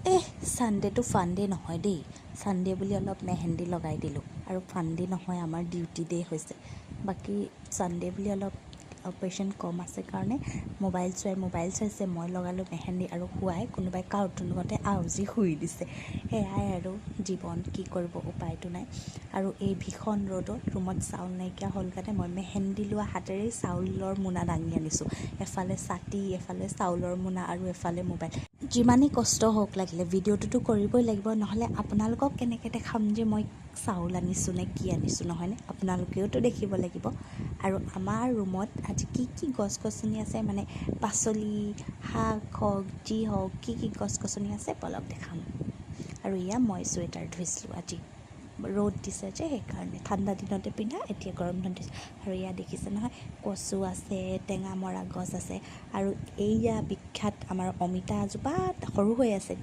এহ, ছানডেটো funday নহয় দেই। Sunday বুলি অলপ মেহেন্দি লগাই দিলোঁ আৰু ফানডে নহয়, আমাৰ ডিউটি ডে হৈছে। বাকী ছানডে বুলি অলপ পেচেণ্ট কম আছে কাৰণে মোবাইল চোৱাই মোবাইল চাইছে, মই লগালোঁ মেহেন্দি আৰু শুৱাই কোনোবাই কাৰ্টুনতে আউজি শুই দিছে। সেয়াই আৰু জীৱন, কি কৰিব, উপায়টো নাই। আৰু এই ভীষণ ৰ'দত ৰুমত চাউল নাইকিয়া হ'ল কাৰণে মই মেহেন্দি লোৱা হাতেৰেই চাউলৰ মোনা দাঙি আনিছোঁ। এফালে ছাতি, এফালে চাউলৰ মোনা আৰু এফালে মোবাইল। যিমানেই কষ্ট হওক লাগিলে ভিডিঅ'টোতো কৰিবই লাগিব, নহ'লে আপোনালোকক কেনেকৈ দেখাম যে মই চাউল আনিছোঁ নে কি আনিছোঁ, নহয়নে? আপোনালোকেওতো দেখিব লাগিব। আৰু আমাৰ ৰুমত আজি কি কি গছ গছনি আছে, মানে পাচলি শাক হওক যি হওক, কি কি গছ গছনি আছে বলক দেখাম। আৰু এয়া মই চুৱেটাৰ ধুইছিলোঁ আজি, ৰ'দ দিছে যে সেইকাৰণে। ঠাণ্ডা দিনতে পিন্ধা, এতিয়া গৰম দিনত দিছোঁ। আৰু এয়া দেখিছে নহয়, কচু আছে, টেঙামৰা গছ আছে আৰু এইয়া বিখ্যাত আমাৰ অমিতা এজোপা সৰু হৈ আছে।